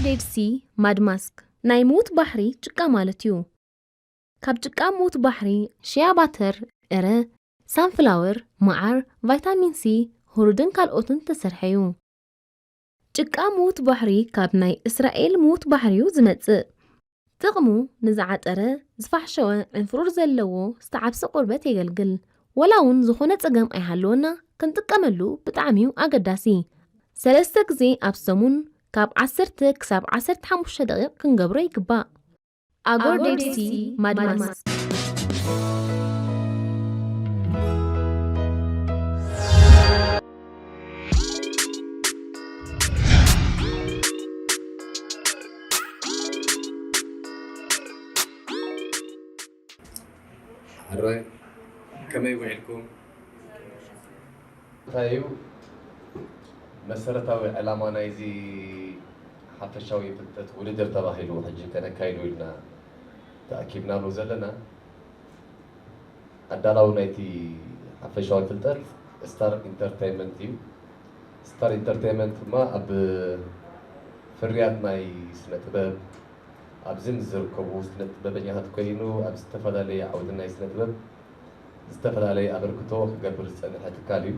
ዴድ ሲ ማድ ማስክ ናይ ምዉት ባሕሪ ጭቃ ማለት እዩ። ካብ ጭቃ ምዉት ባሕሪ ሽያ ባተር፣ ዕረ፣ ሳንፍላወር፣ መዓር፣ ቫይታሚን ሲ፣ ሁሩድን ካልኦትን ዝተሰርሐ እዩ። ጭቃ ምዉት ባሕሪ ካብ ናይ እስራኤል ምዉት ባሕሪ እዩ ዝመጽእ። ጥቕሙ ንዝዓጠረ፣ ዝፋሕሸወ፣ ዕንፍሩር ዘለዎ፣ ዝተዓብሰ ቆርበት የገልግል። ወላ እውን ዝኾነ ጸገም ኣይሃለወና፣ ክንጥቀመሉ ብጣዕሚ እዩ ኣገዳሲ። ሰለስተ ግዜ ኣብ ሰሙን ካብ ዓሰርተ ክሳብ ዓሰርተ ሓሙሽተ ደቂቕ ክንገብሮ ይግባእ። ኣጎር ዴድ ሲ ማድ ማስክ። ሕራይ ከመይ ውዒልኩም? እንታይ እዩ መሰረታዊ ዕላማ ናይዚ ሓፈሻዊ ፍልጠት ውድድር ተባሂሉ ሕጂ ከነካይዶ ኢልና ተኣኪብናሉ ዘለና? ኣዳላዊ ናይቲ ሓፈሻዊ ፍልጠት ስታር ኢንተርቴይንመንት እዩ። ስታር ኢንተርቴይንመንት ድማ ኣብ ፍርያት ናይ ስነ ጥበብ ኣብዚ ምስ ዝርከቡ ስነ ጥበበኛታት ኮይኑ ኣብ ዝተፈላለየ ዓውዲ ናይ ስነ ጥበብ ዝተፈላለየ ኣበርክቶ ክገብር ዝጸንሐ ትካል እዩ።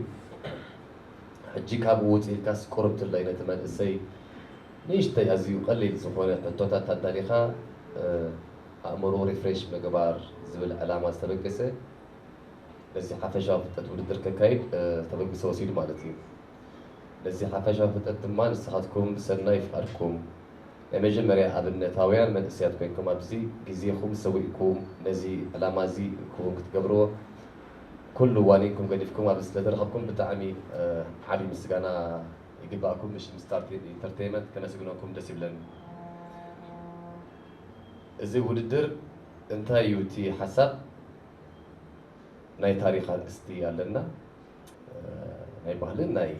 ሕጂ ካብኡ ውጽእ ኢልካስ ቁርብ ትለይ ነቲ መንእሰይ ንእሽተይ ኣዝዩ ቀሊል ዝኾነ ሕቶታት ኣዳሊኻ ኣእምሮ ሪፍሬሽ ምግባር ዝብል ዕላማ ዝተበገሰ ነዚ ሓፈሻዊ ፍልጠት ውድድር ከካይድ ተበግሶ ወሲዱ ማለት እዩ። ነዚ ሓፈሻዊ ፍልጠት ድማ ንስኻትኩም ብሰናይ ፍቓድኩም ናይ መጀመርያ ኣብነታውያን መንእሰያት ኮይንኩም ኣብዚ ግዜኹም ሰዊእኩም ነዚ ዕላማ እዚ ክውን ክትገብርዎ ኩሉ ዋኒንኩም ገዲፍኩም ኣብዚ ስለተረኸብኩም ብጣዕሚ ዓብዪ ምስጋና ይግባእኩም። ብሽም ስታር ኢንተርቴይንመንት ከመስግነኩም ደስ ይብለኒ። እዚ ውድድር እንታይ እዩ እቲ ሓሳብ? ናይ ታሪኽ ኣርእስቲ ኣለና። ናይ ባህልን ናይ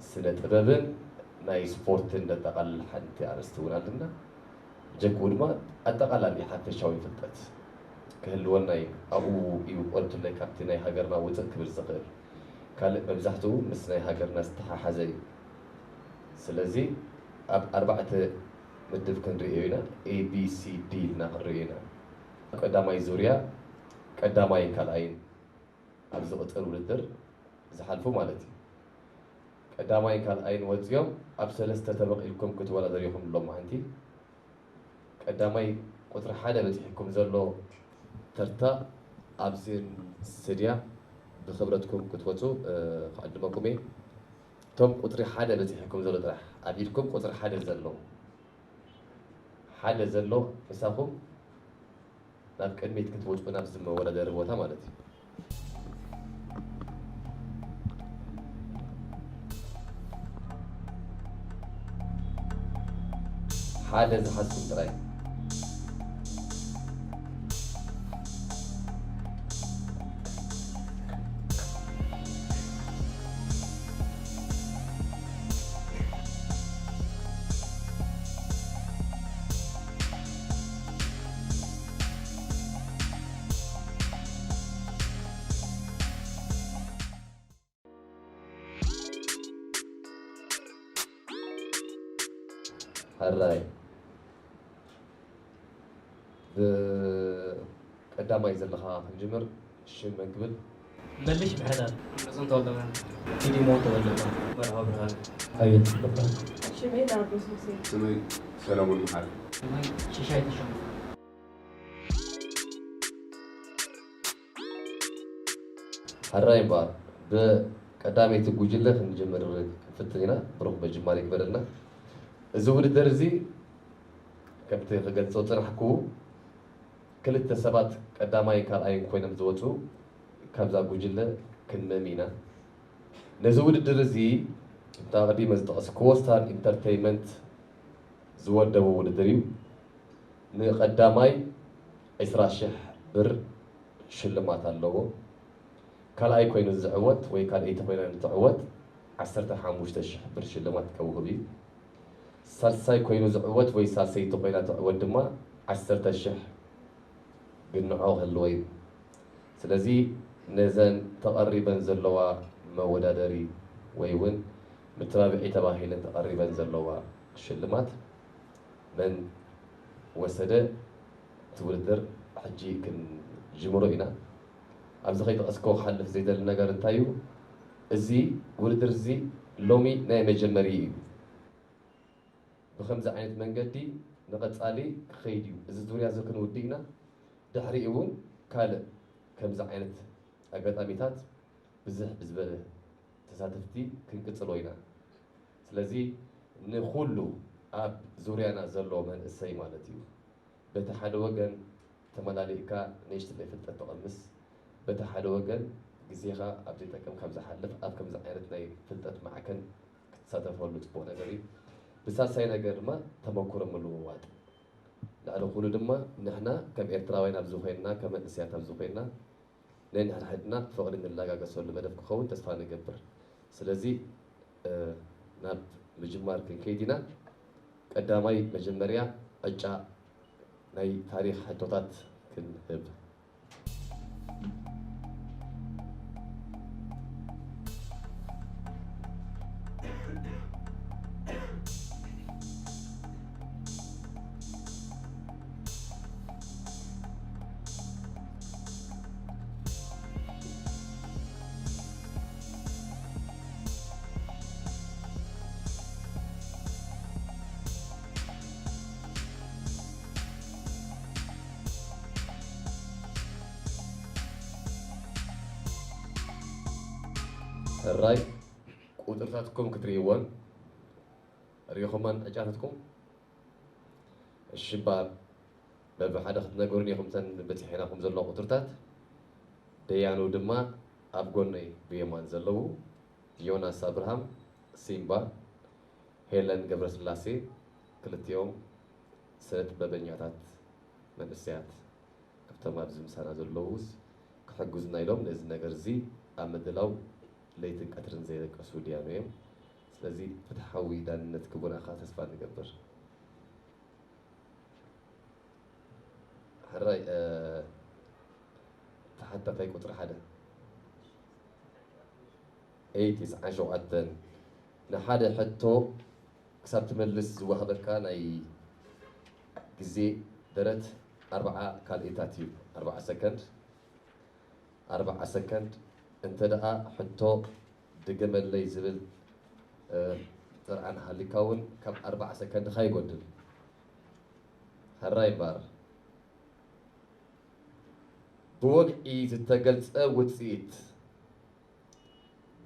ስነ ጥበብን ናይ ስፖርትን ዘጠቓልል ሓንቲ ኣርእስቲ እውን ኣለና። ብጀክኡ ድማ ኣጠቓላሊ ሓፈሻዊ ፍልጠት ክህልወና እዩ። ኣብኡ እዩ ቆልትለይ ካብቲ ናይ ሃገርና ውፅእ ክብል ዝኽእል። ካልእ መብዛሕትኡ ምስ ናይ ሃገርና ዝተሓሓዘ እዩ። ስለዚ ኣብ ኣርባዕተ ምድብ ክንርእዮ ኢና። ኤ ቢ ሲ ዲ ኢልና ክንርእዮ ኢና። ቀዳማይ ዙርያ ቀዳማይን ካልኣይን ኣብ ዝቕጽል ውድድር ዝሓልፉ ማለት እዩ። ቀዳማይን ካልኣይን ወጺኦም ኣብ ሰለስተ ተመቒልኩም ክትወዳደሩ ኢኹም ሎማዓንቲ። ቀዳማይ ቁጽሪ ሓደ በጺሕኩም ዘሎ ተርታ ኣብዚ ስድያ ብኽብረትኩም ክትወጹ ክዕድመኩም እየ። እቶም ቁጽሪ ሓደ በጺሕኩም ዘሎ ጥራሕ ኣብ ኢድኩም ቁጽሪ ሓደ ዘሎ ሓደ ዘሎ ምሳኹም ናብ ቅድሚት ክትወጹ ናብዚ መወዳደሪ ቦታ ማለት እዩ። ሓደ ዝሓዝኩም ጥራይ። ሕራይ ብቀዳማይ ዘለኻ ክንጅምር። ሽም መን ክብል? መልሽ ምሕረትኣብ። ኣምለጾም ተወልደብርሃን። ፊሊሞን ተወልደብርሃን። መርሃዊ ብርሃን። ኣቤል ተፈታ። ሽመይ ናርዶስ ሙሴ። ስመይ ሰለሙን መሓሪ። ሽሻይ ተሾመ። ሕራይ እምበኣር ብቀዳመይቲ ጉጅለ ክንጅምር ክንፍትን ኢና። ብሩኽ መጅማር ይግበረልና። እዚ ውድድር እዚ ከምቲ ክገልጾ ዝጸናሕኩ ክልተ ሰባት ቀዳማይን ካልኣይን ኮይኖም ዝወጹ ካብዛ ጉጅለ ክንመም ኢና። ነዚ ውድድር እዚ እታ ኣቐዲመ ዝጠቐስክዎ ስታር ኢንተርተይመንት ዝወደቦ ውድድር እዩ። ንቐዳማይ ዕስራ ሽሕ ብር ሽልማት ኣለዎ። ካልኣይ ኮይኑ ዝዕወት ወይ ካልኣይቲ ኮይና ንትዕወት ዓሰርተ ሓሙሽተ ሽሕ ብር ሽልማት ከውህብ እዩ። ሳልሳይ ኮይኑ ዝዕወት ወይ ሳልሰይቲ ኮይና ትዕወት ድማ ዓሰርተ ሽሕ ግንዖ ክህልዎ እዩ። ስለዚ ነዘን ተቐሪበን ዘለዋ መወዳደሪ ወይ እውን መተባብዒ ተባሂለን ተቐሪበን ዘለዋ ሽልማት መን ወሰደ? እቲ ውድድር ሕጂ ክንጅምሮ ኢና። ኣብዚ ከይጠቐስክዎ ክሓልፍ ዘይደሊ ነገር እንታይ እዩ? እዚ ውድድር እዚ ሎሚ ናይ መጀመሪ እዩ። ብኸምዚ ዓይነት መንገዲ ንቐጻሊ ክኸይድ እዩ። እዚ ዙርያ እዚ ክንውድእ ኢና። ድሕሪኡ እውን ካልእ ከምዚ ዓይነት ኣጋጣሚታት ብዝሕ ብዝበለ ተሳተፍቲ ክንቅጽሎ ኢና። ስለዚ ንኹሉ ኣብ ዙርያና ዘሎ መንእሰይ ማለት እዩ። በቲ ሓደ ወገን ተመላሊእካ ንእሽተይ ፍልጠት ተቐምስ፣ በቲ ሓደ ወገን ግዜኻ ኣብ ዘይጠቅም ካብ ዝሓልፍ ኣብ ከምዚ ዓይነት ናይ ፍልጠት ማዕከን ክትሳተፈሉ ጽቡቕ ነገር እዩ። ብሳልሳይ ነገር ድማ ተመኩሮ ምልውዋጥ። ልዕሊ ኩሉ ድማ ንሕና ከም ኤርትራውያን ኣብዚ ኮይንና፣ ከም መንእሰያት ኣብዚ ኮይንና፣ ነንሕድሕድና ፍቕሪ ንለጋገሰሉ መደብ ክኸውን ተስፋ ንገብር። ስለዚ፣ እ፣ ናብ ምጅማር ክንከይድ ኢና። ቀዳማይ መጀመርያ ዕጫ ናይ ታሪኽ ሕቶታት ክንህብ። ሕራይ ቁጽርታትኩም ክትርእይዎን ርኢኹመን ዕጫታትኩም? እሺ እባ በብሓደ ክትነግሩኒ ኢኹም እተን በጺሐናኹም ዘለዋ ቁጽርታት። ደያኑ ድማ ኣብ ጎነይ ብየማን ዘለዉ ዮናስ ኣብርሃም፣ ሲምባ፣ ሄለን ገብረስላሴ፣ ክልቲኦም ስነ ጥበበኛታት መንእሰያት ካብቶም ኣብዚ ምሳና ዘለዉስ ክሕግዙና ኢሎም ነዚ ነገር እዚ ኣብ ምድላው ለይትን ቀትርን ዘይደቀሱ ድያኑ እዮም። ስለዚ ፍትሓዊ ዳንነት ክቡር ኣኻ ተስፋ ንገብር። ሕራይ፣ እ፣ ተሓታታይ ቁጽሪ ሓደ። ኤይ፣ ትስዓን ሸውዓተን። ንሓደ ሕቶ ክሳብ ትመልስ ዝወሃበካ ናይ ግዜ ደረት ኣርብዓ ካልኢታት እዩ። ኣርብዓ ሰከንድ። ኣርብዓ ሰከንድ። እንተ ደኣ ሕቶ ድገመለይ ዝብል፣ እ፣ ጥርዓን ሃሊካ እውን ካብ ኣርብዓ ሰከንድኻ ይጎድል። ሕራይ እምበኣር፣ ብወግዒ ዝተገልጸ ውጽኢት፣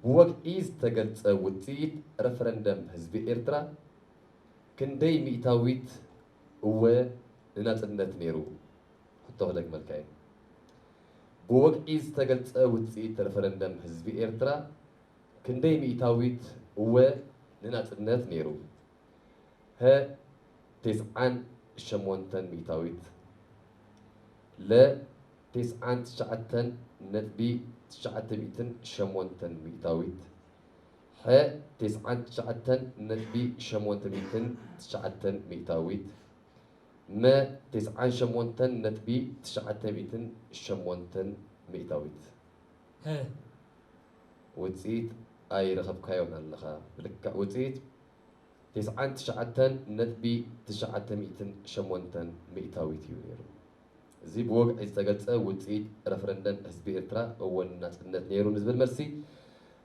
ብወግዒ ዝተገልጸ ውጽኢት ረፈረንደም ህዝቢ ኤርትራ ክንደይ ሚእታዊት እወ ንናጽነት ነይሩ? ሕቶ ክደግመልካ እየ። ብወግዒ ዝተገልጸ ውጽኢት ረፈረንደም ህዝቢ ኤርትራ ክንደይ ሚእታዊት እወ ንናጽነት ነይሩ? ሀ፣ ተስዓን ሸሞንተን ሚእታዊት። ለ፣ ተስዓን ትሽዓተን ነጥቢ ትሽዓተ ሚእትን ሸሞንተን ሚእታዊት። ሐ፣ ተስዓን ትሽዓተን ነጥቢ ሸሞንተ ሚእትን ትሽዓተን ሚእታዊት። መ፣ ተስዓን ሸሞንተን ነጥቢ ትሽዓተ ሚእትን ሸሞንተን ሚእታዊት። ሀ። ውጽኢት ኣይረኸብካዮን ኣለኻ። ብልክዕ ውጽኢት ተስዓን ትሽዓተን ነጥቢ ትሽዓተ ሚእትን ሸሞንተን ሚእታዊት እዩ ነይሩ። እዚ ብወግዒ ዝተገልጸ ውጽኢት ረፈረንደም ህዝቢ ኤርትራ እወ ንናጽነት ነይሩ ንዝብል መልሲ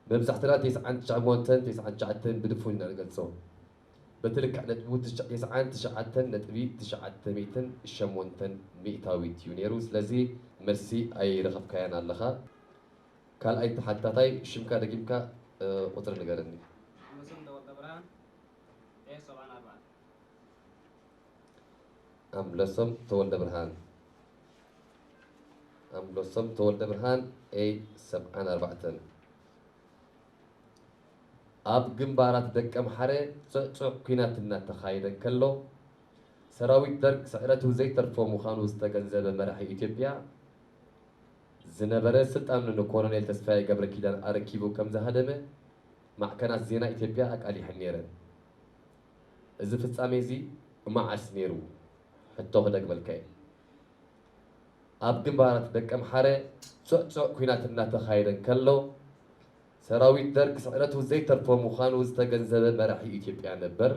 መብዛሕትና ተስዓን ትሽዓተ፣ ተስዓን ትሽዓተን ብድፉን ኢና ንገልጾ። በቲ ልክዕ ነጥቡ ትሽዓ-፣ ተስዓን ትሽዓተን ነጥቢ ትሽዓተ ሚእትን ሸሞንተን ሚእታዊት እዩ ነይሩ። ስለዚ መልሲ ኣይረኸብካያን ኣለኻ። ካልኣይ ተሓታታይ ሽምካ ደጊምካ፣ እ፣ ቁጽሪ ንገረኒ። ኣምለሶም ተወልደ ብርሃን፣ ኤ ሰብዓን ኣርባዕተን። ኣምለሶም ተወልደ ብርሃን። ኣምለሶም ተወልደ ብርሃን፣ ኤ ሰብዓን ኣርባዕተን። ኣብ ግንባራት ደቀምሓረ ጽዕጹዕ ኲናት እናተኻየደ እንከሎ፣ ሰራዊት ደርግ ስዕረቱ ዘይተርፎ ምዃኑ ዝተገንዘበ መራሒ ኢትዮጵያ ዝነበረ፣ ስልጣኑ ንኮሎኔል ተስፋዬ ገብረ ኪዳን ኣረኪቡ ከም ዝሃደመ ማዕከናት ዜና ኢትዮጵያ ኣቃሊሐን ነይረን። እዚ ፍጻሜ እዚ መዓስ ነይሩ? ሕቶ ክደግመልካ እየ። ኣብ ግንባራት ደቀምሓረ ጽዕጹዕ ኲናት እናተኻየደ እንከሎ፣ ሰራዊት ደርግ ስዕረቱ ዘይተርፎ ምዃኑ ዝተገንዘበ መራሒ ኢትዮጵያ ነበር፣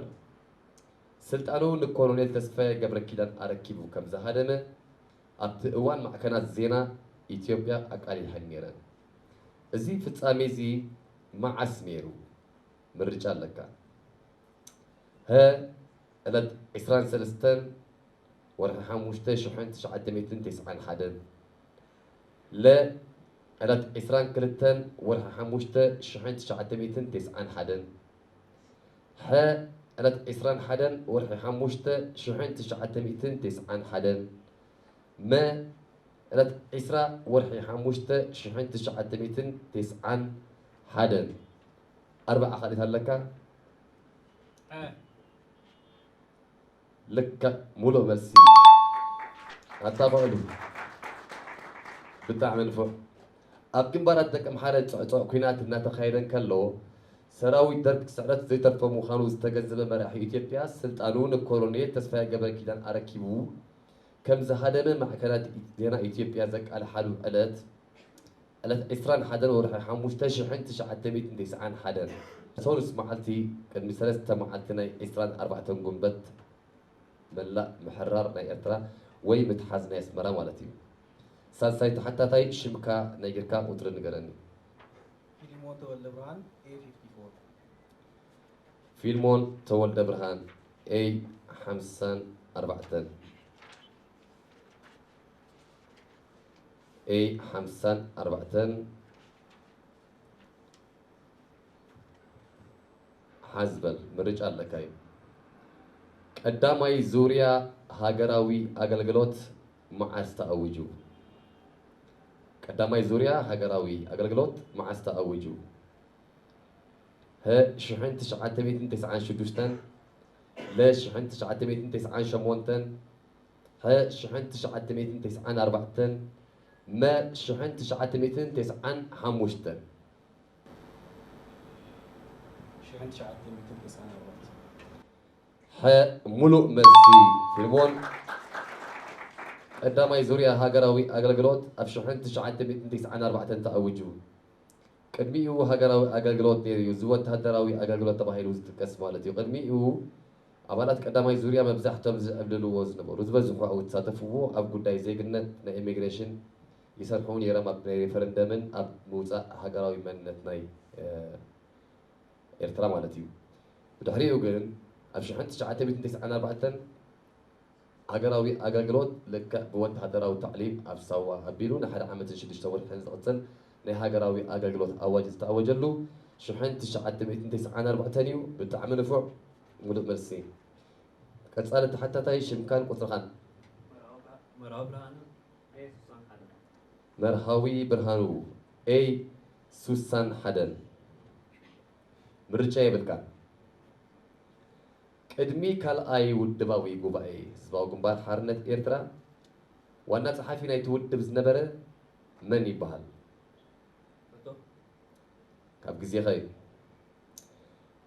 ስልጣኑ ንኮሎኔል ተስፋዬ ገብረኪዳን ኣረኪቡ ከም ዝሃደመ ኣብቲ እዋን ማዕከናት ዜና ኢትዮጵያ ኣቃሊሐን ነይረን። እዚ ፍጻሜ እዚ መዓስ ነይሩ? ምርጫ ኣለካ። ሀ ዕለት ዕስራን ሰለስተን ወርሒ ሓሙሽተ ሽሕን ትሽዓተ ሚእትን ተስዓን ሓደን፣ ለ ዕለት ዕስራን ክልተን ወርሒ ሓሙሽተ ሽሕን ትሽዓተ ሚእትን ተስዓን ሓደን፣ ሐ ዕለት ዕስራን ሓደን ወርሒ ሓሙሽተ ሽሕን ትሽዓተ ሚእትን ተስዓን ሓደን፣ መ ዕለት ዕስራ ወርሒ ሓሙሽተ ሽሕን ትሽዓተ ሚእትን ተስዓን ሓደን። ኣርባዓ ካልኢት ኣለካ? ዐ። ልክዕ፣ ሙሉእ መልሲ። ኣታ በዕሉ። ብጣዕሚ ንፉዕ። ኣብ ግንባራት ደቀምሓረ ጽዕጹዕ ኲናት እናተኻየደ እንከሎ፣ ሰራዊት ደርግ ስዕረት ዘይተርፎ ምዃኑ ዝተገንዘበ መራሒ ኢትዮጵያ፣ ስልጣኑ ንኮሎኔል ተስፋዬ ገብረኪዳን ኣረኪቡ ከም ዝሃደመ ማዕከናት ዜና ኢትዮጵያ ዘቃልሓሉ ዕለት፣ ዕለት ዕስራን ሓደን ወርሒ ሓሙሽተ ሽሕን ትሽዓተ ሚእትን ተስዓን ሓደን፣ ሰሉስ መዓልቲ፣ ቅድሚ ሰለስተ መዓልቲ ናይ ዕስራን ኣርባዕተን ጉንበት መላእ ምሕራር ናይ ኤርትራ ወይ ምትሓዝ ናይ ኣስመራ ማለት እዩ። ሳልሳይ ተሓታታይ፣ ሽምካ ነጊርካ ቁጽሪ ንገረኒ። ፊልሞን ተወልደ ብርሃን፣ ኤ ፊፍቲ ፎር። ፊልሞን ተወልደ ብርሃን፣ ኤ ሓምሳን ኣርባዕተን። ኤ ሓምሳን ኣርባዕተን። ሓዝ በል፣ ምርጫ ኣለካ እዩ። ቀዳማይ ዙርያ ሃገራዊ ኣገልግሎት መዓስ ተኣዊጁ? ቀዳማይ ዙርያ ሃገራዊ ኣገልግሎት መዓስ ተኣዊጁ? ሀ ሽሕን ትሽዓተ ሚእትን ተስዓን ሽዱሽተን፣ ለ ሽሕን ትሽዓተ ሚእትን ተስዓን ሸሞንተን፣ ሐ ሽሕን ትሽዓተ ሚእትን ተስዓን ኣርባዕተን፣ መ ሽሕን ትሽዓተ ሚእትን ተስዓን ሓሙሽተን። ሽሕን ትሽዓተ ሚእትን ተስዓን ኣርባዕተን። ሐ ሙሉእ መልሲ ፊልሞን። ቀዳማይ ዙርያ ሃገራዊ ኣገልግሎት ኣብ ሽሕን ትሽዓተ ሚእትን ተስዓን ኣርባዕተን ተኣዊጁ። ቅድሚኡ ሃገራዊ ኣገልግሎት ነይሩ እዩ። እዚ ወተሃደራዊ ኣገልግሎት ተባሂሉ ዝጥቀስ ማለት እዩ። ቅድሚኡ ኣባላት ቀዳማይ ዙርያ መብዛሕቶም ዝዕብልልዎ ዝነበሩ፣ ዝበዝሑ ኣብኡ ዝሳተፍዎ ኣብ ጉዳይ ዜግነት፣ ናይ ኢሚግሬሽን ይሰርሑ ነይሮም፣ ኣብ ናይ ሬፈረንደምን ኣብ ምውጻእ ሃገራዊ መንነት ናይ፣ እ፣ ኤርትራ ማለት እዩ። ብድሕሪኡ ግን ኣብ ሽሕን ትሽዓተ ሚእትን ተስዓን ኣርባዕተን ሃገራዊ ኣገልግሎት ልክዕ ብወተሃደራዊ ታዕሊም ኣብ ሳዋ ኣቢሉ ንሓደ ዓመትን ሽዱሽተ ወርሕን ዝቕጽል ናይ ሃገራዊ ኣገልግሎት ኣዋጅ ዝተኣወጀሉ ሽሕን ትሽዓተ ሚእትን ተስዓን ኣርባዕተን እዩ። ብጣዕሚ ንፉዕ፣ ሙሉእ መልሲ። ቀጻሊ ተሓታታይ ሽምካን ቁጽርኻን። መርሃዊ ብርሃኑ፣ ኤ ሱሳን ሓደን። መርሃዊ ብርሃኑ፣ ኤ ሱሳን ሓደን። ምርጫ የብልካን። ቅድሚ ካልኣይ ውድባዊ ጉባኤ ህዝባዊ ግንባር ሓርነት ኤርትራ ዋና ጸሓፊ ናይቲ ውድብ ዝነበረ መን ይበሃል? ሕቶ። ካብ ግዜኻ እዩ።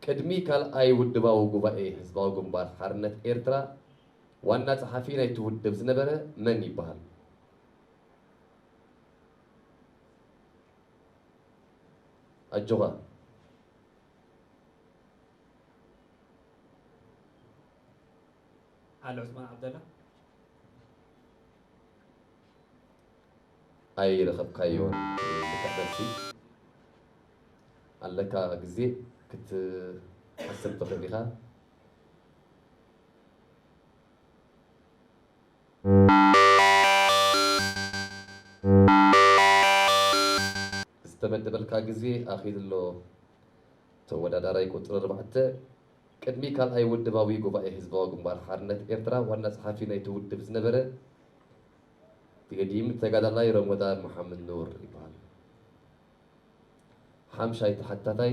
ቅድሚ ካልኣይ ውድባዊ ጉባኤ ህዝባዊ ግንባር ሓርነት ኤርትራ ዋና ጸሓፊ ናይቲ ውድብ ዝነበረ መን ይበሃል? ኣጆኻ። ዓሊ ዑስማን ዓብደላ። ኣይረኸብካዮን። ልክዕ መልሲ። ኣለካ ግዜ ክትሓስብ ትኽእል ኢኻ። ዝተመደበልካ ግዜ ኣኺሉ ኣሎ። ተወዳዳራይ ቁጽሪ ኣርባዕተ፣ ቅድሚ ካልኣይ ውድባዊ ጉባኤ ህዝባዊ ግንባር ሓርነት ኤርትራ ዋና ጸሓፊ ናይቲ ውድብ ዝነበረ ገዲም ተጋዳላይ ረመዳን መሓመድ ኑር ይበሃል። ሓምሻይ ተሓታታይ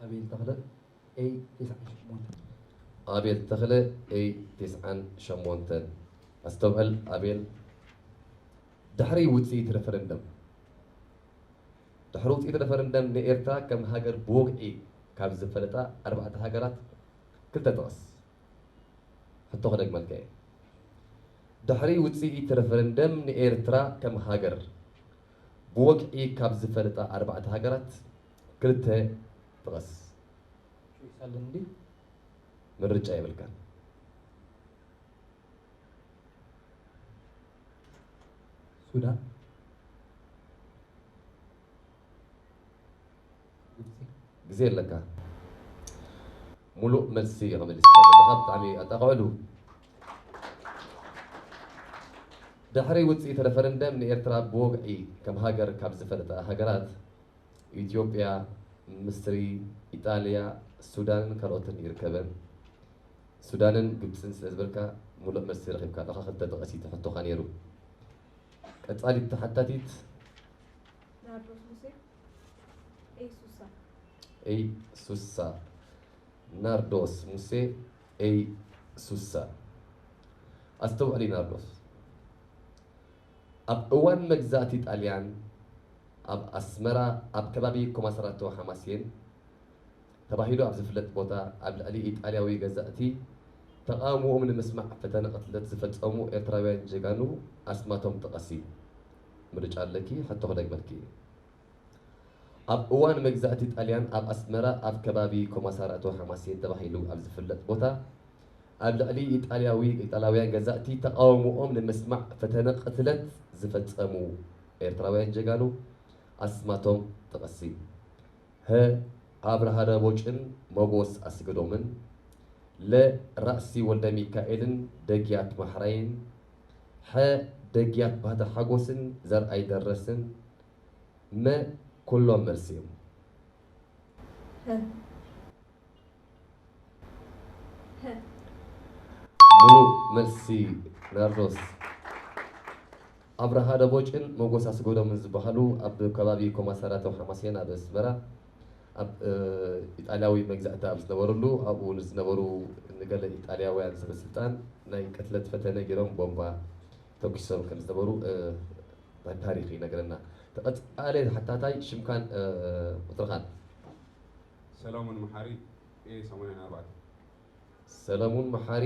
ኣቤል ተኽለ፣ ኤ ተስዓን ሸሞንተን። ኣቤል ተኽለ፣ ኤ ተስዓን ሸሞንተን። ኣስተውዕል ኣቤል፣ ድሕሪ ውጽኢት ሬፈረንደም፣ ድሕሪ ውጽኢት ሬፈረንደም ንኤርትራ ከም ሃገር ብወግዒ ካብ ዝፈለጣ ኣርባዕተ ሃገራት ክልተ ጥቐስ። ሕቶ ክደግመልካ እየ። ድሕሪ ውጽኢት ሬፈረንደም ንኤርትራ ከም ሃገር ብወግዒ ካብ ዝፈለጣ ኣርባዕተ ሃገራት ክልተ ጥቐስ። ቾይስ ኣለኒ ድዩ? ምርጫ የብልካን። ሱዳን። ግብፂ። ግዜ ኣለካ። ሙሉእ መልሲ ኢኻ መሊስካ ዘለኻ፣ ብጣዕሚ ኣጣቕዕሉ። ድሕሪ ውፅኢት ረፈረንደም ንኤርትራ ብወግዒ ከም ሃገር ካብ ዝፈለጣ ሃገራት ኢትዮጵያ፣ ምስሪ፣ ኢጣልያ፣ ሱዳንን ካልኦትን ይርከበን። ሱዳንን ግብፅን ስለ ዝበልካ ሙሉእ መልሲ ረኺብካ ኣለኻ። ክልተ ጥቐሲ እቲ ሕቶኻ ነይሩ። ቀጻሊት ተሓታቲት ናርዶስ ሙሴ፣ ኤይ ሱሳ። ኤይ ሱሳ። ናርዶስ ሙሴ፣ ኤይ ሱሳ። ኣስተውዕሊ ናርዶስ። ኣብ እዋን መግዛእቲ ጣልያን ኣብ ኣስመራ ኣብ ከባቢ ኮማሰራቶ ሓማሴን ተባሂሉ ኣብ ዝፍለጥ ቦታ ኣብ ልዕሊ ኢጣልያዊ ገዛእቲ ተቓውሞኦም ንምስማዕ ፈተነ ቅትለት ዝፈጸሙ ኤርትራውያን ጀጋኑ ኣስማቶም ጥቐሲ። ምርጫ ኣለኪ፣ ሕቶ ክደግመልኪ። ኣብ እዋን መግዛእቲ ጣልያን ኣብ ኣስመራ ኣብ ከባቢ ኮማሳራቶ ሓማሴን ተባሂሉ ኣብ ዝፍለጥ ቦታ ኣብ ልዕሊ ኢጣልያዊ ኢጣልያውያን ገዛእቲ ተቓውሞኦም ንምስማዕ ፈተነ ቅትለት ዝፈጸሙ ኤርትራውያን ጀጋኑ ኣስማቶም ጥቐሲ። ሀ ኣብርሃ ደቦጭን መጎስ ኣስገዶምን፣ ለ ራእሲ ወልደ ሚካኤልን ደግያት ማሕራይን፣ ሐ ደግያት ባህታ ሓጎስን ዘርኣይ ደረስን፣ መ ኩሎም መልሲ እዮም። ሀ። ሀ። ሙሉእ መልሲ ናርዶስ። ኣብርሃ ደቦጭን መጎስ ኣስገዶምን ዝበሃሉ ኣብ ከባቢ ኮማሳራቶ ሓማሴን ኣብ ኣስመራ ኣብ፣ እ፣ ኢጣልያዊ መግዛእቲ ኣብ ዝነበረሉ ኣብኡ ንዝነበሩ ንገለ ኢጣልያውያን ሰበስልጣን ናይ ቅትለት ፈተነ ገይሮም ቦምባ ተኩሶም ከም ዝነበሩ፣ እ፣ ናይ ታሪኽ ይነግረና። ተቐጻሊ ተሓታታይ ሽምካን፣ እ፣ ቁጽርኻን። ሰለሙን መሓሪ፣ ኤ ሰማንያን ኣርባዕተን። ሰለሙን መሓሪ፣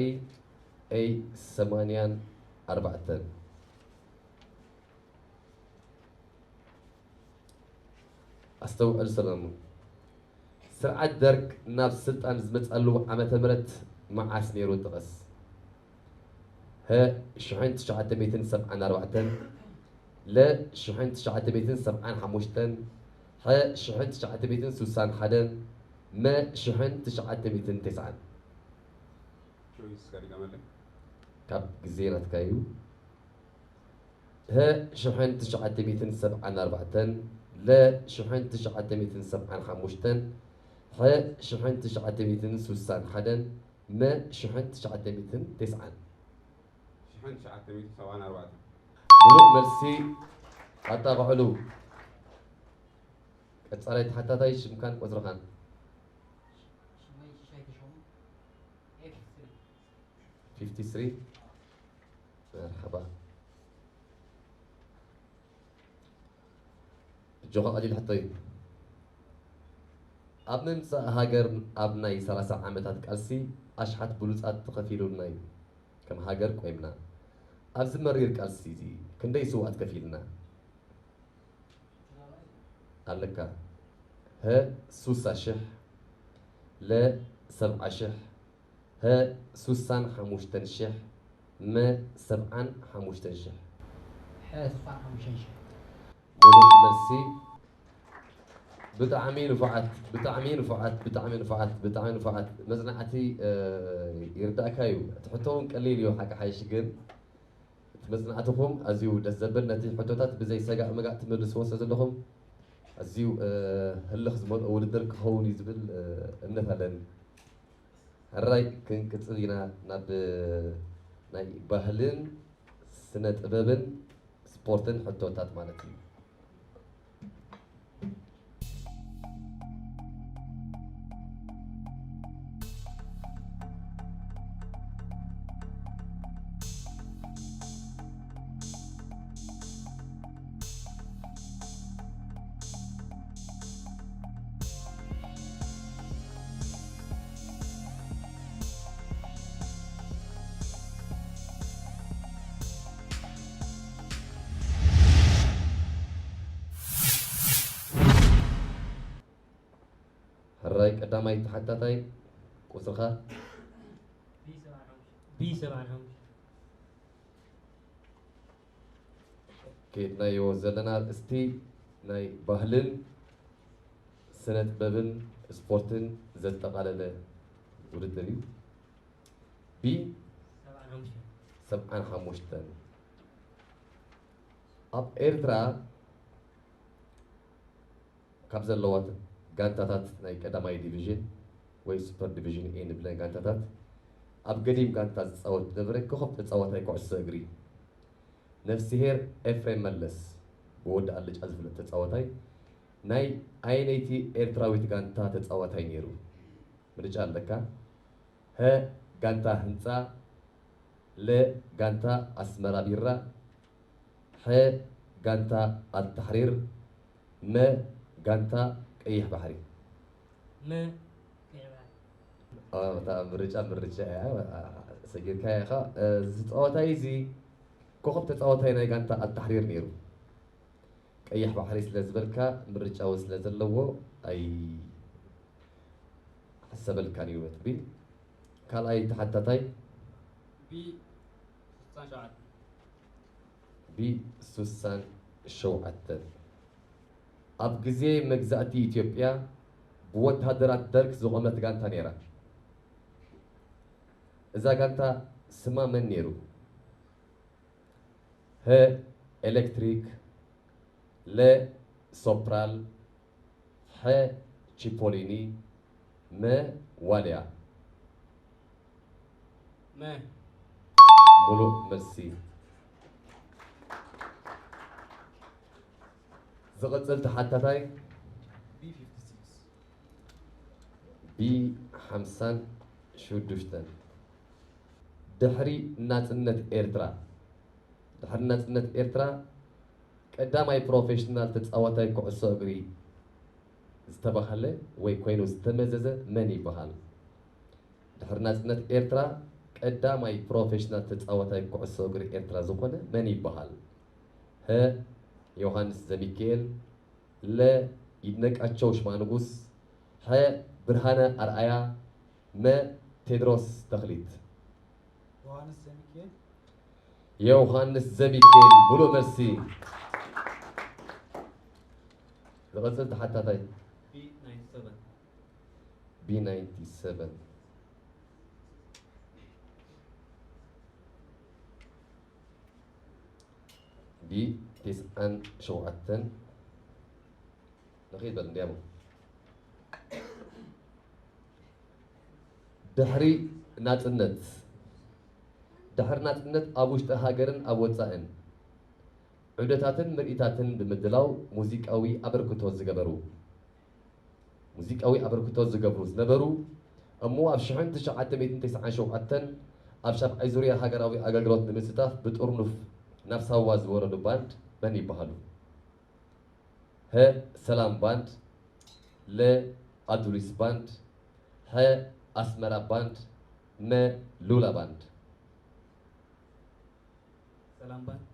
ኤ ሰማንያን ኣርባዕተን። ኣስተውዕል ሰለሙን። ስርዓት ደርግ ናብ ስልጣን ዝመጻሉ ዓመተ ምህረት መዓስ ነይሩ? ጥቐስ። ሀ ሽሕን ትሽዓተ ሚእትን ሰብዓን ኣርባዕተን፣ ለ ሽሕን ትሽዓተ ሚእትን ሰብዓን ሓሙሽተን፣ ሐ ሽሕን ትሽዓተ ሚእትን ስሳን ሓደን፣ መ ሽሕን ትሽዓተ ሚእትን ተስዓን። ቾይስ ከድገመለይ። ካብ ግዜ ናትካ እዩ። ሀ ሽሕን ትሽዓተ ሚእትን ሰብዓን ኣርባዕተን፣ ለ ሽሕን ትሽዓተ ሚእትን ሰብዓን ሓሙሽተን፣ ሐ ሽሕን ትሽዓተ ሚእትን ስሳን ሓደን፣ መ ሽሕን ትሽዓተ ሚእትን ተስዓን። ሽሕን ትሽዓተ ሚእትን ሰብዓን ኣርባዕተን። ሙሉእ መልሲ ኣጣቕዕሉ። ቀጻላይ ተሓታታይ ሽምካን ቁጽርኻን። ሽመይ ሽሻይ ተሾመ፣ ኤፍ ስሪ። ፊፍቲ ስሪ። መርሓባ። እጆኻ ቀሊል ሕቶ እዩ። ኣብ ምምጻእ ሃገር ኣብ ናይ ሰላሳ ዓመታት ቃልሲ ኣሽሓት ብሉጻት ተኸፊሉልና እዩ። ከም ሃገር ቆይምና። ኣብዚ መሪር ቃልሲ እዚ ክንደይ ስውኣት ከፊልና? ኣለካ። ሀ ሱሳ ሽሕ፣ ለ ሰብዓ ሽሕ፣ ሀ ሱሳን ሓሙሽተን ሽሕ፣ መ ሰብዓን ሓሙሽተን ሽሕ። ሐ ሱሳን ሓሙሽተን ሽሕ። ሙሉእ መልሲ። ብጣዕሚ ንፉዓት፣ ብጣዕሚ ንፉዓት፣ ብጣዕሚ ንፉዓት፣ ብጣዕሚ ንፉዓት። መጽናዕቲ፣ እ፣ ይርዳእካ እዩ። እቲ ሕቶ እውን ቀሊል እዩ፣ ሓቂ ሓይሽ ግን እቲ መጽናዕትኹም ኣዝዩ ደስ ዘብል፣ ነቲ ሕቶታት ብዘይ ሰጋእ መጋእ ትምልስዎ ስለ ዘለኹም ኣዝዩ፣ እ፣ ህልኽ ዝመልኦ ውድድር ክኸውን እዩ ዝብል፣ እ፣ እምነት ኣለኒ። ሕራይ ክንቅጽል ኢና ናብ ናይ ባህልን ስነ ጥበብን ስፖርትን ሕቶታት ማለት እዩ። ሕራይ ቀዳማይ ተሓታታይ ቁጽርኻ። ቢ ሰብዓን ሓሙሽተን። ከድናዮ ዘለና ኣርእስቲ ናይ ባህልን ስነ ጥበብን ስፖርትን ዘጠቓለለ ውድድር እዩ። ቢ ሰብዓን ሓሙሽተን። ሰብዓን ሓሙሽተን። ኣብ ኤርትራ ካብ ዘለዋ ጋንታታት ናይ ቀዳማይ ዲቪዥን ወይ ሱፐር ዲቪዥን ኤ ንብለን ጋንታታት፣ ኣብ ገዲም ጋንታ ዝጻወት ዝነበረ ኮኸብ ተጻዋታይ ኩዕሶ እግሪ፣ ነፍስሄር ኤፍሬም መለስ፣ ብወዲ ኣልጫ ዝፍለጥ ተጻዋታይ፣ ናይ ኣየነይቲ ኤርትራዊት ጋንታ ተጻዋታይ ነይሩ? ምርጫ ኣለካ። ሀ፣ ጋንታ ህንጻ፣ ለ፣ ጋንታ ኣስመራ ቢራ፣ ሐ፣ ጋንታ ኣልታሕሪር፣ መ፣ ጋንታ ቀይሕ ባሕሪ። መ፣ ቀይሕ ባሕሪ። ኦ፣ እታ ምርጫ ምርጫ እያ። ሰጊርካያ ኢኻ። እዚ ጸዋታይ እዚ ኮኸብ ተጻዋታይ ናይ ጋንታ ኣልታሕሪር ነይሩ። ቀይሕ ባሕሪ ስለ ዝበልካ፣ ምርጫ እውን ስለ ዘለዎ፣ ኣይሕሰበልካን እዩ ነጥቢ። ካልኣይ ተሓታታይ። ቢ ሱሳን ሸውዓተ። ቢ ሱሳን ሸውዓተ። ኣብ ግዜ መግዛእቲ ኢትዮጵያ ብወተሃደራት ደርግ ዝቖመት ጋንታ ነይራ። እዛ ጋንታ ስማ መን ነይሩ? ሀ፣ ኤሌክትሪክ፣ ለ፣ ሶፕራል፣ ሐ፣ ቺፖሊኒ፣ መ፣ ዋልያ። መ። ሙሉእ መልሲ። ዝቕጽል ተሓታታይ። ቢ ፊፍቲ ሲክስ። ቢ ሓምሳን ሽዱሽተን። ድሕሪ ናጽነት ኤርትራ፣ ድሕሪ ናጽነት ኤርትራ ቀዳማይ ፕሮፌሽናል ተጻዋታይ ኩዕሶ እግሪ ዝተባህለ ወይ ኮይኑ ዝተመዘዘ መን ይበሃል? ድሕሪ ናጽነት ኤርትራ ቀዳማይ ፕሮፌሽናል ተጻዋታይ ኩዕሶ እግሪ ኤርትራ ዝኾነ መን ይበሃል? ሀ፣ ዮሃንስ ዘሚካኤል፣ ለ፣ ይድነቃቸው ሽማንጉስ፣ ሐ፣ ብርሃነ ኣርኣያ፣ መ፣ ቴድሮስ ተኽሊት። ዮሃንስ ዘሚካኤል። ዮሃንስ ዘሚካኤል፣ ሙሉእ መልሲ። ዝቐጽል ተሓታታይ። ቢ ናይንቲ ሰቨን። ቢ ናይንቲ ሰቨን። ቢ ተስዓን ሸውዓተን። ንኺድ በል እንዲያሞ። ድሕሪ ናጽነት፣ ድሕሪ ናጽነት ኣብ ውሽጢ ሃገርን ኣብ ወጻእን ዑደታትን ምርኢታትን ብምድላው ሙዚቃዊ ኣበርክቶ ዝገበሩ፣ ሙዚቃዊ ኣበርክቶ ዝገብሩ ዝነበሩ እሞ ኣብ ሽሕን ትሽዓተ ሚእትን ተስዓን ሸውዓተን ኣብ ሻብዓይ ዙርያ ሃገራዊ ኣገልግሎት ንምስታፍ ብጥርኑፍ ናብ ሳዋ ዝወረዱ ባንድ መን ይበሃሉ? ሀ፣ ሰላም ባንድ፣ ለ፣ ኣዱሊስ ባንድ፣ ሐ፣ ኣስመራ ባንድ፣ መ፣ ሉላ ባንድ። ሰላም ባንድ።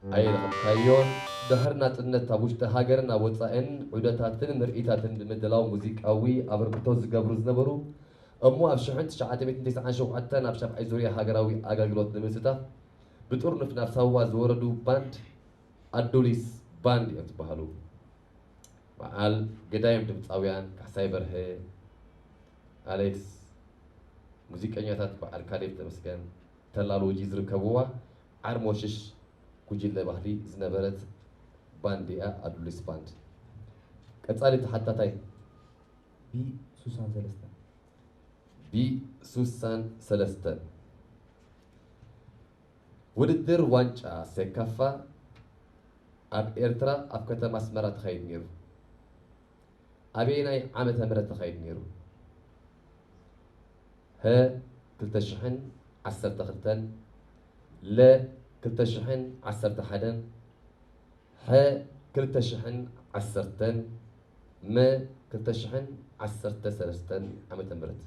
ኣይረኸብካዮን። ድሕሪ ናጽነት ኣብ ውሽጢ ሃገርን ኣብ ወጻእን ዑደታትን ምርኢታትን ብምድላው ሙዚቃዊ ኣበርክቶ ዝገብሩ ዝነበሩ እሞ ኣብ ሽሕን ትሽዓተ ሚእትን ተስዓን ሸውዓተን ኣብ ሻብዓይ ዙርያ ሃገራዊ ኣገልግሎት ንምስታፍ ብጥርኑፍ ናብ ሳዋ ዝወረዱ ባንድ ኣዱሊስ ባንድ እዮም ዝበሃሉ። በዓል ገዳይም ድምፃውያን ካሕሳይ በርሀ፣ ኣሌክስ፣ ሙዚቀኛታት በዓል ካሌብ ተመስገን፣ ተላ ሎጂ ዝርከብዋ ዓርሞሽሽ ጉጅለ ባህሊ ዝነበረት ባንድ እያ ኣዱሊስ ባንድ። ቀጻሊ ተሓታታይ። ቢ ሱሳን ሰለስተን። ቢ ሱሳን ሰለስተን። ውድድር ዋንጫ ሴካፋ ኣብ ኤርትራ ኣብ ከተማ ኣስመራ ተኻይዱ ነይሩ። ኣበየናይ ዓመተ ምህረት ተኻይዱ ነይሩ? ሀ ክልተ ሽሕን ዓሰርተ ክልተን፣ ለ ክልተ ሽሕን ዓሰርተ ሓደን፣ ሐ ክልተ ሽሕን ዓሰርተን፣ መ ክልተ ሽሕን ዓሰርተ ሰለስተን ዓመተ ምህረት።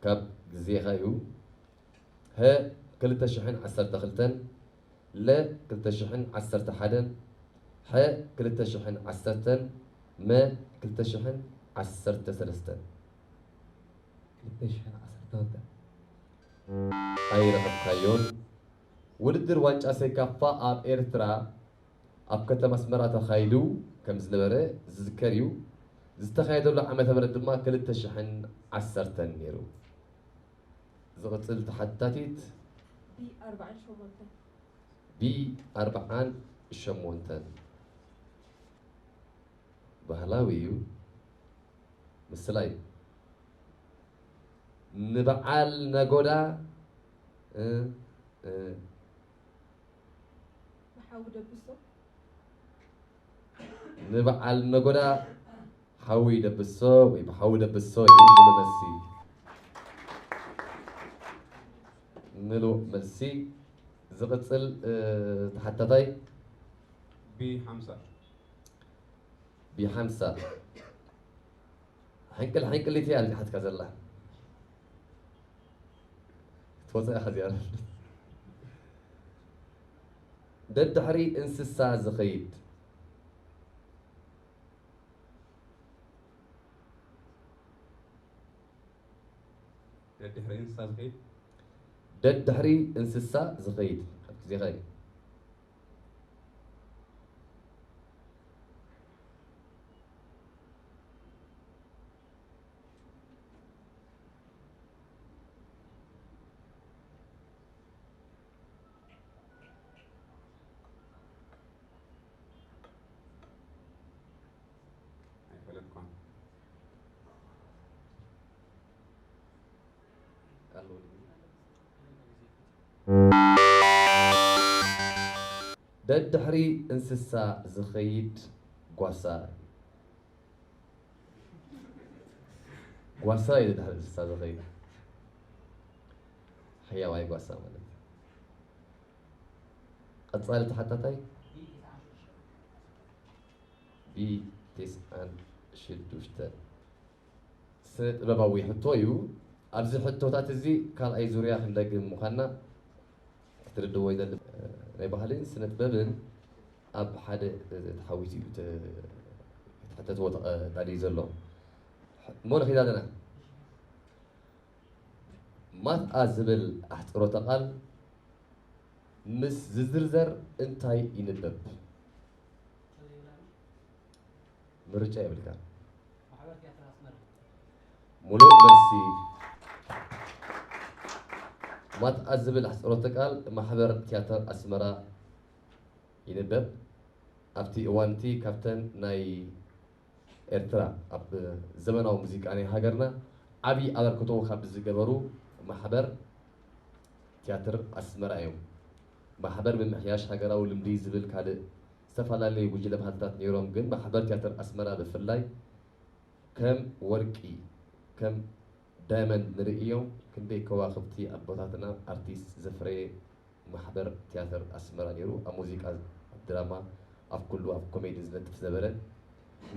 ካብ ግዜኻ እዩ። ሀ ክልተ ሽሕን ዓሰርተ ክልተን፣ ለ ክልተ ሽሕን ዓሰርተ ሓደን፣ ሐ ክልተ ሽሕን ዓሰርተን፣ መ ክልተ ሽሕን ዓሰርተ ሰለስተ። ክልተ ሽሕን ዓሰርተ ክልተ። ኣይረኸብካዮን። ውድድር ዋንጫ ሴካፋ ኣብ ኤርትራ ኣብ ከተማ ኣስመራ ተኻይዱ ከም ዝነበረ ዝዝከር እዩ። ዝተኻየደሉ ዓመተ ምህረት ድማ ክልተ ሽሕን ዓሰርተን ነይሩ። ዝቕጽል ተሓታቲት ቢ ኣርብዓን ሸሞንተን። ቢ ኣርብዓን ሸሞንተን። ባህላዊ እዩ። ምስላ እዩ። ንበዓል ነጎዳ፣ እ፣ እ። ብሓዊ ደብሶ። ንበዓል ነጎዳ ሓዊ ደብሶ ወይ ብሓዊ ደብሶ እዩ። ምሉእ መልሲ። ምሉእ መልሲ። ዝቕጽል፣ እ፣ ተሓታታይ። ቢ ሓምሳ። ቢ ሓምሳ። ሕንቅል ሕንቅሊት እያ ዝሓትካ ዘላ። ክትወፅእ ኢኻ እዚኣ። ደድሕሪ እንስሳ ዝኸይድ። ደድሕሪ እንስሳ ዝኸይድ። ደድሕሪ እንስሳ ዝኸይድ። ኣብ ግዜኻ እዩ። ኣይፈለጥኳን። ደድሕሪ እንስሳ ዝኸይድ ጓሳ። ጓሳ እዩ ደድሕሪ እንስሳ ዝኸይድ። ሕያዋይ ጓሳ ማለት እዩ። ቀጻሊ ተሓታታይ ቢ ተስዓን ሽዱሽተን። ስነ ጥበባዊ ሕቶ እዩ። ኣብዚ ሕቶታት እዚ ካልኣይ ዙርያ ክንደግም ምዃንና ክትርድዎ ይደሊ። ናይ ባህልን ስነ ጥበብን ኣብ ሓደ ተሓዊሱ እዩ ተ-፣ ተሕተትዎ ተቐዳድዩ ዘሎ። እሞ ንኺድ ኣለና። ማትኣ ዝብል ኣሕጽሮተ ቃል ምስ ዝዝርዘር እንታይ ይንበብ? ምርጫ የብልካን። ሙሉእ መልሲ። ማትኣ ዝብል ኣሕጽሮተ ቃል ማሕበር ቲያትር ኣስመራ ይንበብ። ኣብቲ እዋን እቲ ካብተን ናይ ኤርትራ ኣብ ዘመናዊ ሙዚቃ ናይ ሃገርና ዓቢ ኣበርክቶ ካብ ዝገበሩ ማሕበር ቲያትር ኣስመራ እዮም። ማሕበር ምምሕያሽ ሃገራዊ ልምዲ ዝብል ካልእ ዝተፈላለዩ ጉጅለ ባህልታት ነይሮም፣ ግን ማሕበር ቲያትር ኣስመራ ብፍላይ ከም ወርቂ፣ ከም ዳይመንድ ንርእዮም። ክንደይ ከዋኽብቲ ኣቦታትና ኣርቲስት ዘፍረየ ማሕበር ቲያትር ኣስመራ ነይሩ። ኣብ ሙዚቃ፣ ኣብ ድራማ፣ ኣብ ኩሉ፣ ኣብ ኮሜዲ ዝነጥፍ ዝነበረ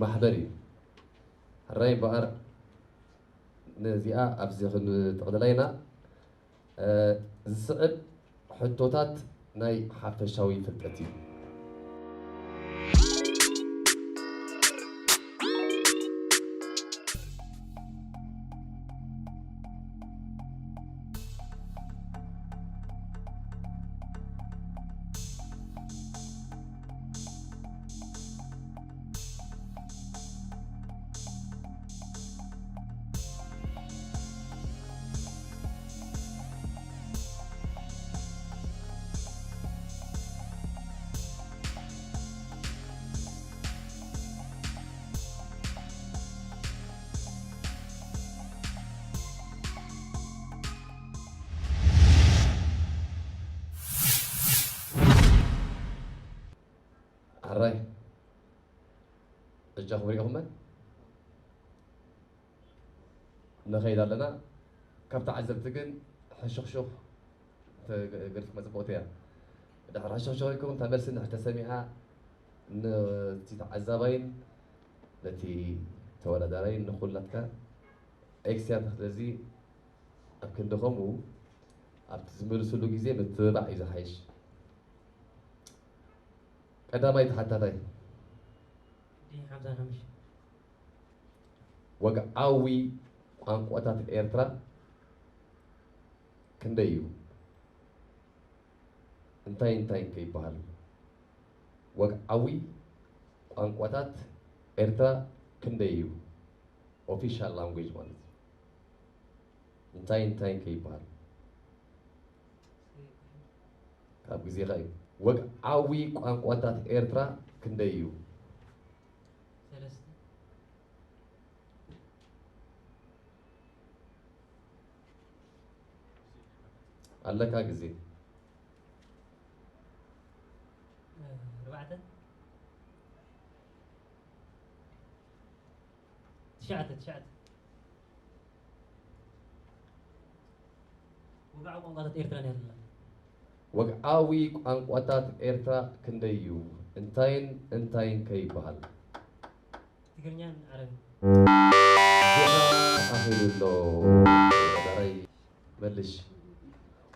ማሕበር እዩ። ሕራይ እምበኣር ነዚኣ ኣብዚ ክንጥቕልላ ኢና። እ፣ ዝስዕብ ሕቶታት ናይ ሓፈሻዊ ፍልጠት እዩ። ኣራይ፣ በጃኹም ሪኢኹመን። ንኸይድ ኣለና። ካብ ተዓዘብቲ ግን ሕሹኽሹኽ እንተ ገ-፣ ገዲፍኩማ ጽቡቕቲ እያ። ድሕሪ ሕሹኽሹኽ ኢልኩም እታ መልሲ እንድሕር ተሰሚዓ፣ ነቲ ተዓዛባይን ነቲ ተወዳዳራይን ንኹላትካ ኤክስ እያ። ስለዚ ኣብ ክንዲ ከምኡ ኣብቲ ዝምልስሉ ግዜ ምትብባዕ እዩ ዝሓይሽ። ቀዳማይ ተሓታታይ። ዲ ሓምሳ ሓሙሽተ። ወግዓዊ ቋንቋታት ኤርትራ ክንደይ እዩ? እንታይ እንታይ ከ ይበሃል? ወግዓዊ ቋንቋታት ኤርትራ ክንደይ እዩ? ኦፊሻል ላንጉጅ ማለት እዩ። እንታይ እንታይ ከ ይበሃል? ካብ ግዜኻ እዩ። ወግዓዊ ቋንቋታት ኤርትራ ክንደይ እዩ? ሰለስተ። ኣለካ ግዜ። ኣርባዕተ። ትሽዓተ፣ ትሽዓተ። ወግዓዊ ቋንቋታት ኤርትራ ነይርና። ወግዓዊ ቋንቋታት ኤርትራ ክንደይ እዩ? እንታይን እንታይን ከ ይበሃል? ትግርኛን ዓረብን። ጌታ ኣኺሉ ኣሎ። ተወዳዳራይ መልሽ።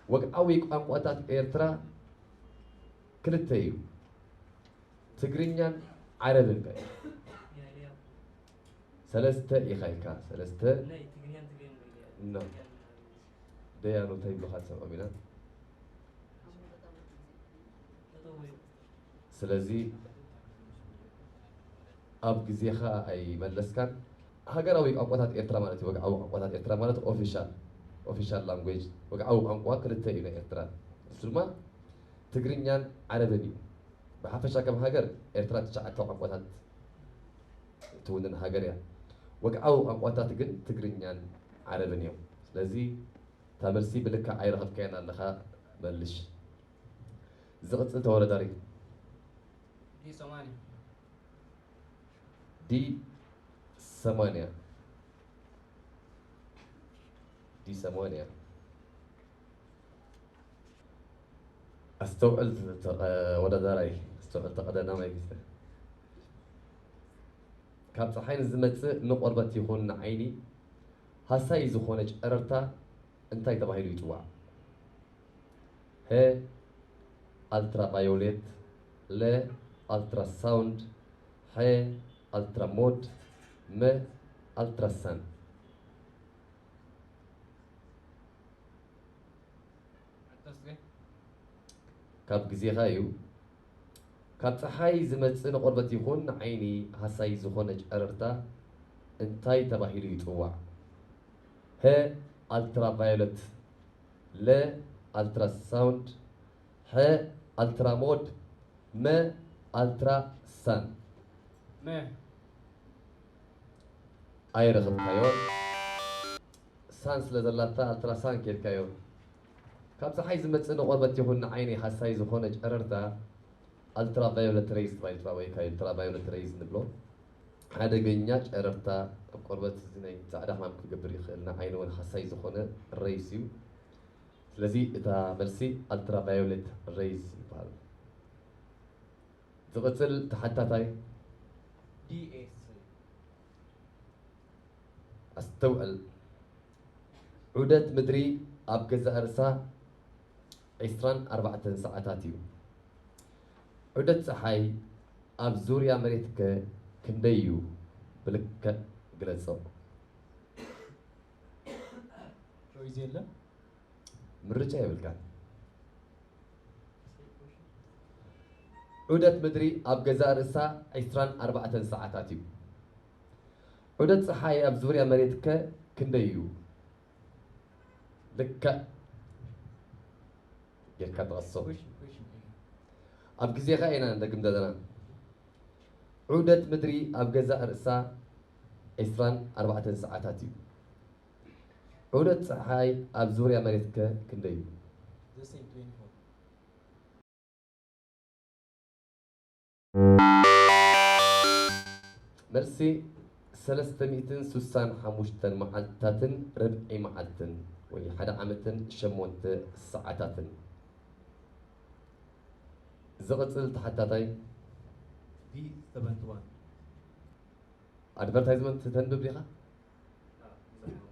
ወግዓዊ ቋንቋታት ኤርትራ ክልተ እዩ። ትግርኛን ዓረብን ከ? ሰለስተ ኢኻ ኢልካ፣ ሰለስተ። ናይ ትግርኛን ትግርኛን ኖ። ደያኑ እንታይ ይብሉኻ ንሰምዖም ኢና። ስለዚ ኣብ ግዜኻ ኣይመለስካን። ሃገራዊ ቋንቋታት ኤርትራ ማለት እዩ። ወግዓዊ ቋንቋታት ኤርትራ ማለት ኦፊሻል፣ ኦፊሻል ላንጉጅ፣ ወግዓዊ ቋንቋ ክልተ እዩ ናይ ኤርትራ። እሱ ድማ ትግርኛን ዓረብን እዩ። ብሓፈሻ ከም ሃገር ኤርትራ ትሽዓተ ቋንቋታት ትውንን ሃገር እያ። ወግዓዊ ቋንቋታት ግን ትግርኛን ዓረብን እዮም። ስለዚ እታ መልሲ ብልክዕ ኣይረኸብካያን ኣለኻ፣ መልሽ። ዝቕጽል ተወዳዳሪ። ዲ ሰማንያ። ዲ ሰማንያ። ዲ ሰማንያ። ኣስተውዕል ተቐ-፣ ወዳዳራይ፣ ኣስተውዕል ተቐዳዳማይ ግዜ። ካብ ጸሓይ ንዝመጽእ ንቆርበት ይኹን ንዓይኒ ሃሳዪ ዝኾነ ጨረርታ እንታይ ተባሂሉ ይጽዋዕ? ሀ፣ ኣልትራቫዮሌት፣ ለ፣ ኣልትራሳውንድ፣ ሐ፣ ኣልትራሞድ፣ መ፣ ኣልትራሳን። ካብ ግዜኻ እዩ። ካብ ጸሓይ ዝመጽእ ንቆርበት ይኹን ንዓይኒ ሃሳዪ ዝኾነ ጨረርታ እንታይ ተባሂሉ ይጽዋዕ? ሀ፣ ኣልትራቫዮለት፣ ለ፣ ኣልትራሳውንድ፣ ሐ፣ ኣልትራሞድ፣ መ፣ ኣልትራሳን። መ። ኣይረኸብካዮ። ሳን ስለ ዘላታ ኣልትራሳን ኬድካዮ። ካብ ጸሓይ ዝመጽእ ንቆርበት ይኹን ንዓይኒ ሃሳይ ዝኾነ ጨረርታ ኣልትራቫዮለት ሬይዝ ተባሂሉ ይጽዋዕ፣ ወይ ከኣ ኣልትራቫዮለት ሬይዝ ንብሎ። ሓደገኛ ጨረርታ ኣብ ቆርበት እዚ ናይ ጻዕዳ ሕማም ክገብር ይኽእል፣ ንዓይኒ እውን ሃሳይ ዝኾነ ሬይዝ እዩ። ስለዚ እታ መልሲ ኣልትራቫዮለት ሬይዝ ይበሃል። ዝቕጽል ተሓታታይ ዲኤስ። ኣስተውዕል። ዑደት ምድሪ ኣብ ገዛእ ርእሳ ዒስራን ኣርባዕተን ሰዓታት እዩ። ዑደት ጸሓይ ኣብ ዙርያ መሬት ከ ክንደይ እዩ? ብልክዕ ግለጾ። ቾይዝ የለን። ምርጫ የብልካን። ዑደት ምድሪ ኣብ ገዛእ ርእሳ ዒስራን ኣርባዕተን ሰዓታት እዩ። ዑደት ጸሓይ ኣብ ዙርያ መሬት ከ ክንደይ እዩ? ልክዕ ጌርካ ጠቐሶ። ፑሽ፣ ፑሽ። ኣብ ግዜኻ ኢና ንደግም ዘለና። ዑደት ምድሪ ኣብ ገዛእ ርእሳ ዒስራን ኣርባዕተን ሰዓታት እዩ። ዑደት ጸሓይ ኣብ ዙርያ መሬት ከ ክንደይ እዩ? The same, twenty-four. መልሲ ሰለስተ ሚእትን ስሳን ሓሙሽተን መዓልትታትን ርብዒ መዓልትን ወይ ሓደ ዓመትን ሸሞንተ ሰዓታትን። ዝቕጽል ተሓታታይ ዲ ሰቨንቲ ዋን። ኣድቨርታይዝመንት ተንብብ ዲኻ?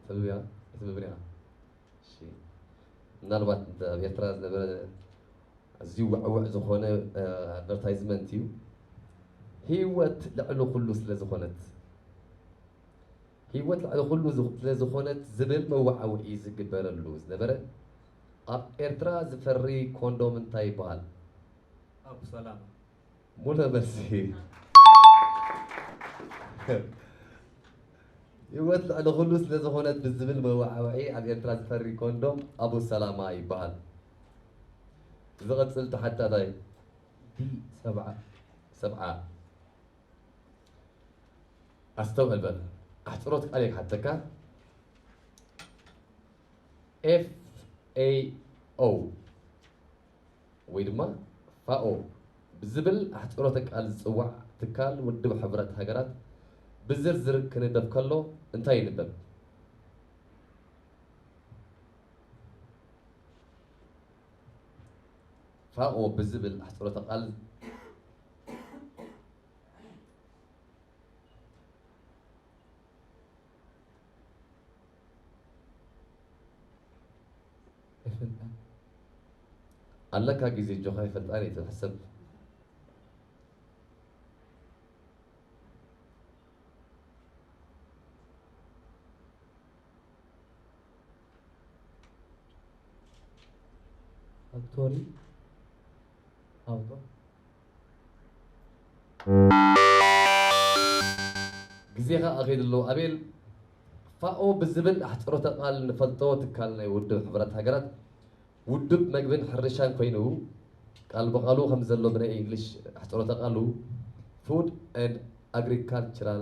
ተንብብ ኢኻ? ኣይተንብብን ኢኻ? እሺ። ምናልባት እንተ ኣብ ኤርትራ ዝነበረ ኣዝዩ ውዕውዕ ዝኾነ፣ እ፣ ኣድቨርታይዝመንት እዩ። ህይወት ልዕሊ ኩሉ ስለ ዝኾነት፣ ህይወት ልዕሊ ኩሉ ዝኽ-፣ ስለ ዝኾነት ዝብል መወዓውዒ ዝግበረሉ ዝነበረ ኣብ ኤርትራ ዝፈሪ ኮንዶም እንታይ ይበሃል? ኣቡ ሰላማ። ሙሉእ መልሲ። ህይወት ልዕሊ ኩሉ ስለ ዝኾነት ብዝብል መወዓውዒ ኣብ ኤርትራ ዝፈሪ ኮንዶም ኣቡ ሰላማ ይበሃል። ዝቕጽል ተሓታታይ። ዲ ሰብዓ። ሰብዓ። ኣስተውዕል በል። ኣሕጽሮተ ቃል እየ ክሓተካ። ኤፍ ኤ ኦ ወይ ድማ ፋኦ ብዝብል ኣሕጽሮተ ቃል ዝጽዋዕ ትካል ውድብ ሕቡራት ሃገራት ብዝርዝር ክንበብ ከሎ እንታይ ይንበብ? ፋኦ ብዝብል ኣሕጽሮተ ቃል ኣይፈልጣን። ኣለካ ግዜ፣ እጆኻ ኣይፈልጣን እየ ትብል፣ ሕሰብ። ፋክቶሪ ኣውቶ። ግዜኻ ኣኺሉ ኣሎ ኣቤል። ፋኦ ብዝብል ኣሕጽሮተ ቃል ንፈልጦ ትካል ናይ ውድብ ሕቡራት ሃገራት ውድብ መግብን ሕርሻን ኮይኑ፣ ቃል ብቓሉ ከም ዘሎ ብናይ እንግሊሽ ኣሕጽሮተ ቃሉ Food and Agricultural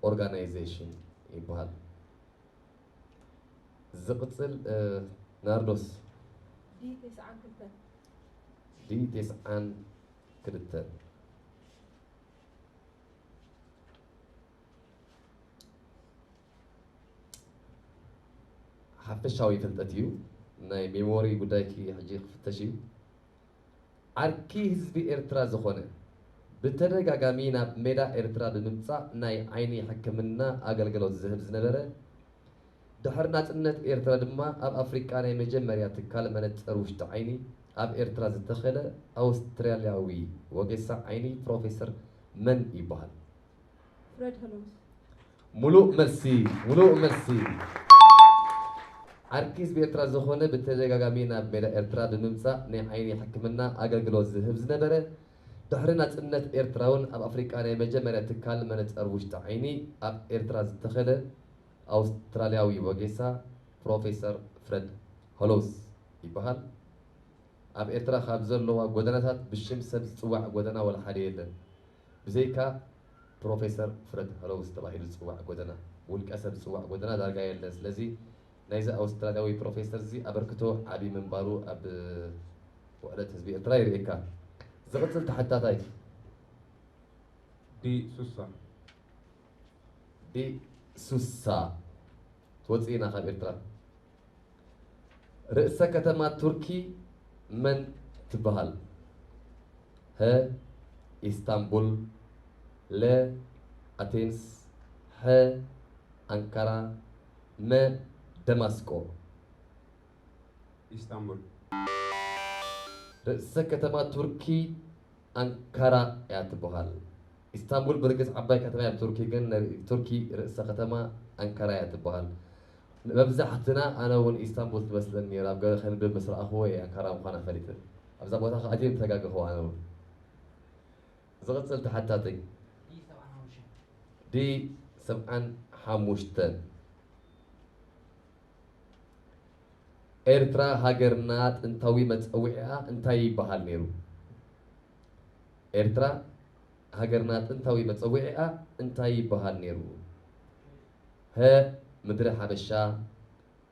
Organization ይበሃል። ዝቕጽል፣ እ፣ ናርዶስ። ዲ ተስዓን ክልተን። ዲ ተስዓን ክልተን። ሓፈሻዊ ፍልጠት እዩ። ናይ ሜሞሪ ጉዳይኪ ሕጂ ክፍተሽ እዩ። ዓርኪ ህዝቢ ኤርትራ ዝኾነ፣ ብተደጋጋሚ ናብ ሜዳ ኤርትራ ብምምጻእ ናይ ዓይኒ ሕክምና ኣገልግሎት ዝህብ ዝነበረ፣ ድሕሪ ናጽነት ኤርትራ ድማ ኣብ ኣፍሪቃ ናይ መጀመርያ ትካል መነጸር ውሽጢ ዓይኒ ኣብ ኤርትራ ዝተኸለ ኣውስትራልያዊ ወጌሳ ዓይኒ ፕሮፌሰር መን ይበሃል? ፍረድ ሆሎውስ። ሙሉእ መልሲ፣ ሙሉእ መልሲ። ዓርኪ ህዝቢ ኤርትራ ዝኾነ፣ ብተደጋጋሚ ናብ ሜዳ ኤርትራ ብምምጻእ ናይ ዓይኒ ሕክምና ኣገልግሎት ዝህብ ዝነበረ፣ ድሕሪ ናጽነት ኤርትራ እውን ኣብ ኣፍሪቃ ናይ መጀመርያ ትካል መነጸር ውሽጢ ዓይኒ ኣብ ኤርትራ ዝተኸለ ኣውስትራልያዊ ወጌሳ ፕሮፌሰር ፍረድ ሆሎውስ ይበሃል። ኣብ ኤርትራ ካብ ዘለዋ ጎደናታት ብሽም ሰብ ዝጽዋዕ ጎደና ወላ ሓደ የለን። ብዘይካ ፕሮፌሰር ፍረድ ሆሎውስ ተባሂሉ ዝጽዋዕ ጎደና፣ ውልቀ ሰብ ዝጽዋዕ ጎደና ዳርጋ የለን። ስለዚ ናይዚ ኣውስትራልያዊ ፕሮፌሰር እዚ ኣበርክቶ ዓቢ ምንባሩ ኣብ ውዕለት ህዝቢ ኤርትራ የርእየካ። ዝቕጽል ተሓታታይ። ዲ ሱሳ። ዲ ሱሳ። ትወጽእ ኢና ካብ ኤርትራ። ርእሰ ከተማ ቱርኪ መን ትበሃል? ሀ ኢስታንቡል፣ ለ ኣቴንስ፣ ሐ ኣንካራ፣ መ ደማስቆ። ኢስታንቡል። ርእሰ ከተማ ቱርኪ ኣንካራ እያ ትበሃል። ኢስታንቡል ብርግጽ ዓባይ ከተማ እያ ኣብ ቱርኪ፣ ግን ናይ ቱርኪ ርእሰ ከተማ ኣንካራ እያ ትበሃል። መብዛሕትና፣ ኣነ እውን ኢስታንቡል ትመስለኒ ነይራ፣ ኣብ ገለ ከንብብ ምስ ረኣኽዎ እየ ኣንካራ ምዃና ፈሊጠ። ኣብዛ ቦታ ከኣ ኣትየ ተጋገኹ ኣነ እውን። ዝቕጽል ተሓታቲ። ዲ ሰብዓን ሓሙሽተን። ኤርትራ ሃገርና ጥንታዊ መጸውዒኣ እንታይ ይበሃል ነይሩ? ኤርትራ ሃገርና ጥንታዊ መጸውዒኣ እንታይ ይበሃል ነይሩ? ሀ ምድሪ ሓበሻ፣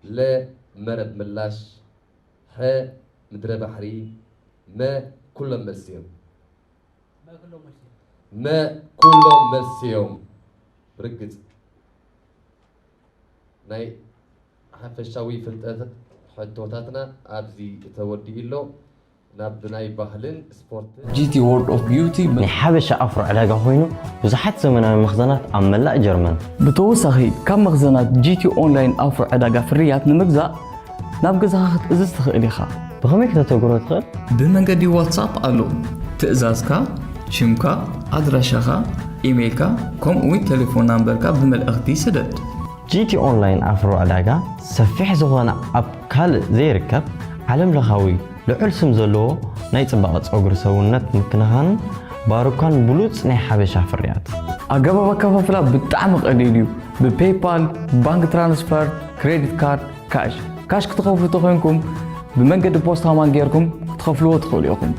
ለ መረብ ምላሽ፣ ሐ ምድረ ባሕሪ፣ መ ኩሎም መልሲ እዮም። መ ኩሎም መልሲ እዮም። ርግጽ። ናይ ሓፈሻዊ ፍልጠት ሕቶታትና ኣብዚ ተወዲኡ ኣሎ። ናብ ናይ ባህልን ስፖርትን። ጂ ቲ World of Beauty ናይ ሓበሻ ኣፍሮ ዕዳጋ ኮይኑ ብዙሓት ዘመናዊ መኽዘናት ኣብ መላእ ጀርመን። ብተወሳኺ ካብ መኽዘናት ጂ ቲ ኦንላይን ኣፍሮ ዕዳጋ ፍርያት ንምግዛእ ናብ ገዛኻ ክትእዝዝ ትኽእል ኢኻ። ብኸመይ ከተተግብሮ ትኽእል? ብመንገዲ ዋትሳፕ ኣሎ። ትእዛዝካ፣ ሽምካ፣ ኣድራሻኻ፣ ኢሜይልካ ከምኡ'ውን ቴሌፎን ናምበርካ ብመልእኽቲ ስደድ። ጂ ቲ ኦንላይን ኣፍሮ ዕዳጋ ሰፊሕ ዝኾነ ኣብ ካልእ ዘይርከብ ዓለም ለኻዊ ልዑል ስም ዘለዎ ናይ ጽባቐ ጸጉሪ ሰውነት ምክንኻንን ባሩካን ብሉጽ ናይ ሓበሻ ፍርያት። ኣገባብ ኣከፋፍላ ብጣዕሚ ቀሊል እዩ። ብፔይፓል፣ ባንክ ትራንስፈር፣ ክሬዲት ካርድ፣ ካሽ። ካሽ ክትኸፍሉ ተኾይንኩም ብመንገዲ ፖስታ ማን ጌርኩም ክትኸፍልዎ ትኽእሉ ኢኹም።